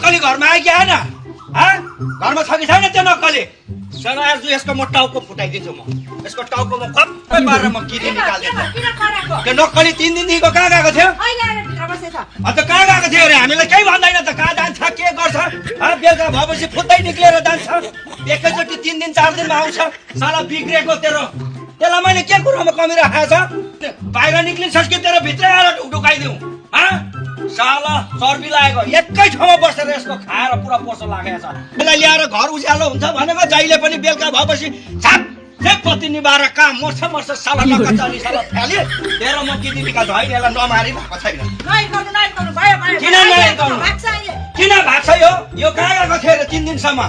नक्कली घरमा आयो कि आएन घरमा छ कि छैन त्यो नक्कली सानो आज यसको म टाउको फुटाइदिन्छु म यसको टाउको म खप्पै पारेर म किरी निकाल्दिन्छु त्यो नक्कली 3 दिनदेखिको कहाँ गएको थियो अन्त कहाँ गएको थियो अरे हामीलाई केही भन्दैन त कहाँ जान्छ के गर्छ बेलुका भएपछि फुत्तै निक्लिएर जान्छ एकैचोटि 3 दिन 4 दिनमा आउँछ साला बिग्रेको तेरो त्यसलाई मैले के कुरोमा कमी राखेको छ बाहिर निक्लिन्छस् कि तेरो भित्रै आएर ढुकढुकाइदिउँ साला चर्बी लागेको एकै ठाउँमा बसेर यसको खाएर पुरा पोसो लागेको छ यसलाई ल्याएर घर उज्यालो हुन्छ भनेको जहिले पनि बेलुका भएपछि झाप्पै पति निभाएर काम मर्छ साला नकचाली साला फ्याली तेरो म किदी निकाल्छु होइन यसलाई नमारी भएको छैन किन भाग्छ यो कहाँ गएको थियो अरे 3 दिनसम्म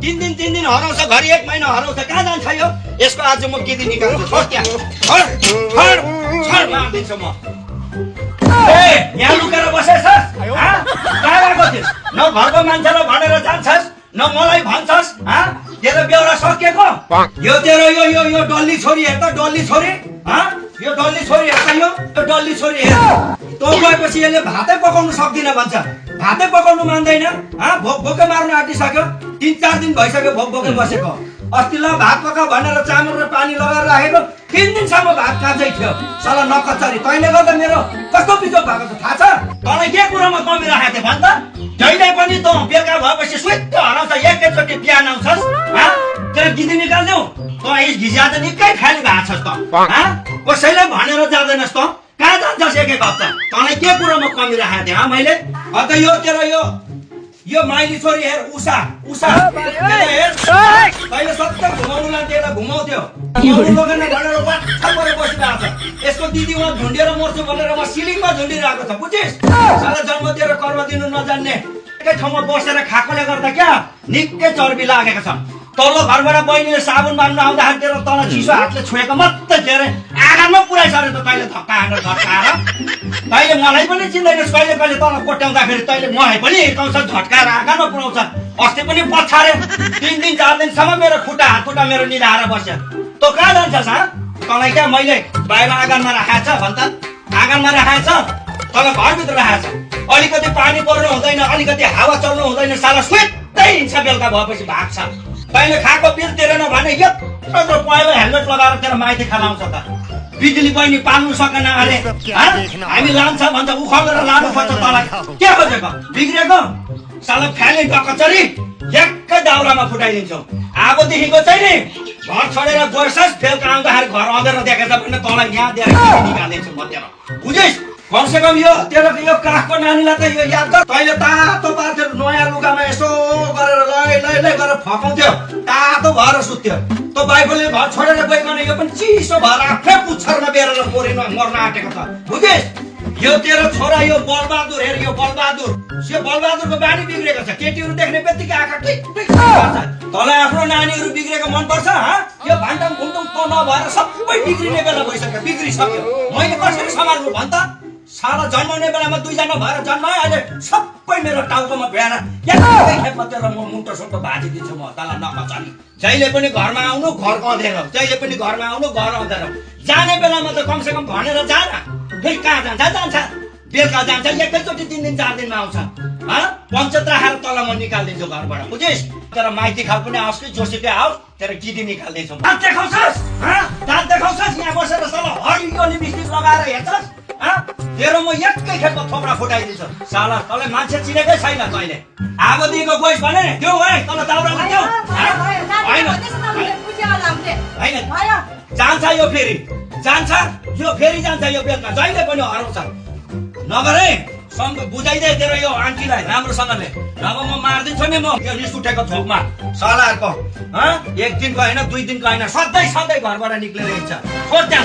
3 दिन हराउँछ घरि 1 महिना हराउँछ कहाँ जान्छ यो यसको आज म किदी निकाल्छु छोड त्यहाँ मारिदिन्छु म यहाँ लुकेर बसेछस् कहाँ गएको थिइस् न घरको मान्छेलाई भनेर जान्छस् न मलाई भन्छस् तेरो बेहोरा सकिएको यो तेरो यो डल्ली छोरी हेर त डल्ली छोरी यो डल्ली छोरी हेर त यो डल्ली छोरी हेर तँ गएपछि यसले भातै पकाउनु सक्दिन भन्छ भातै पकाउनु मान्दैन भोकै मार्नु आँटिसक्यो 3-4 दिन भइसक्यो भोकै बसेको अस्ति ल भात पका भनेर चामल र पानी लगाएर राखेको 3 दिनसम्म भात काँचै थियो साला नकचरी तैँले गर्दा मेरो कस्तो बिजोग भएको छ थाहा छ तँलाई के कुरोमा कमी राखेको थिएँ भन् त जहिले पनि तँ बेलुका भएपछि सुत्त हराउँछ एकैचोटि बिहान आउँछस् तेरो गिदी निकाल्देऊ तँ घिजिया त निकै फ्याली भएको छस् त कसैलाई भनेर जाँदैनस् त कहाँ जान्छस् एकै हप्ता तँलाई के कुरोमा कमी राखेको थिएँ मैले अन्त यो तेरो यो माइली छोरी हेर उषा हेर तैँले सबै घुमाउनु लान्थ्यो यसलाई घुमाउँथ्यो लगेन भनेर वाट्ठा परेर बसिरहेको छ यसको दिदी उहाँ झुन्डिएर मर्छु भनेर म सिलिङमा झुन्डिरहेको छ बुझिस् साला जन्म दिएर कर्म दिनु नजान्ने एकै ठाउँमा बसेर खाएकोले गर्दा क्या निकै चर्बी लागेको छ तल्लो घरबाट बहिनीले साबुन माग्नु आउँदाखेरि तेरो तल चिसो हातले छोएको मात्रै के अरे आँगनमा पुऱ्याइसक्यो त तैँले धक्का हानेर झट्काएर तैँले मलाई पनि चिन्दैनस् कहिले तल कोट्याउँदाखेरि तैँले मलाई पनि हिर्काउँछ झट्काएर आँगनमा पुऱ्याउँछ अस्ति पनि पछाडे 3 दिन 4 दिनसम्म मेरो हातखुट्टा मेरो निधाएर बस्यो तँ कहाँ जान्छस् तँलाई क्या मैले बाहिर आँगनमा राखेको छ भन् त आँगनमा राखेको छ तल घरभित्र राखेको छ अलिकति पानी पर्नु हुँदैन अलिकति हावा चल्नु हुँदैन साला सुत्तै हिँड्छ बेलुका भएपछि भाग्छ तैँले खाएको बिल तिरेन भने यत्रो पहिलो हेलमेट लगाएर तेरो माइती खालाउँछ त बिजुली बहिनी पाल्नु सकेन अरे हामी लान्छ भन्छ उखालेर लानु पर्छ तँलाई के खोजेको बिग्रेको साला फ्याली डकचरी एकै दाउरामा फुटाइदिन्छौ अबदेखिको चाहिँ नि घर छोडेर गएछस् बेलुका आउँदाखेरि घर अँधेर देखेछ भने तँलाई यहाँ दिएर निकालिदिन्छु म तेरो बुझिस् कमसेकम यो तेरो यो काखको नानीलाई त यो याद गर तैँले तातो पार्थ्यो नयाँ लुगामा यसो गरेर लै गरेर फकाउँथ्यो तातो भएर सुत्थ्यो तँ बाइफोले घर छोडेर गइकन यो पनि चिसो भएर आफै पुच्छरमा बेरेर मर्न आँटेको छ बुझिस् यो तेरो छोरा यो बलबहादुर हेर यो बलबहादुरको बानी बिग्रेको छ केटीहरू देख्ने बित्तिकै आँखा टिक गर्छ तँलाई आफ्नो नानीहरू बिग्रेको मनपर्छ यो भान्डम घुम्डुम तँ नभएर सबै बिग्रिने बेला भइसक्यो बिग्रिसक्यो मैले कसरी सम्हाल्नु भन् त साला जन्माउने बेलामा 2 जना भएर जन्मायो अहिले सबै मेरो टाउकोमा भेएर एकै खेपमा तेरो म मुन्टो सुन्टो भाजिदिन्छु म तँलाई नकचाली जहिले पनि घरमा आउनु घर अँधेर जहिले पनि घरमा आउनु घर अँधेर जाने बेलामा त कमसेकम भनेर जा न फेरि कहाँ जान्छ बेलुका जान्छ एकैचोटि 3 दिन 4 दिनमा आउँछ पञ्चायत राखेर तल म निकालिदिन्छु घरबाट बुझिस् तर माइती खाल पनि आओस् कि जोसुकै आओस् तेरो गिदी निकालिदिन्छु दाँत देखाउँछस् यहाँ बसेर साला हरियो लिपस्टिक लगाएर हेर्छस् तेरो म एकै खेपमा थोप्रा फुटाइदिन्छु साला तँलाई मान्छे चिनेकै छैन तैँले अबदेखिको गइस् भने त्यो है तल दाउरा लाग्यो जान्छ यो फेरि जान्छ यो बेलुका जहिले पनि हराउँछ नगर है बुझाइदे तेरो यो आन्टीलाई राम्रोसँगले नभए म मारिदिन्छु नि म यो रिस उठेको थोकमा सालाहरूको 1 दिनको होइन 2 दिनको होइन सधैँ घरबाट निक्लेर हिँड्छ छोड त्यहाँ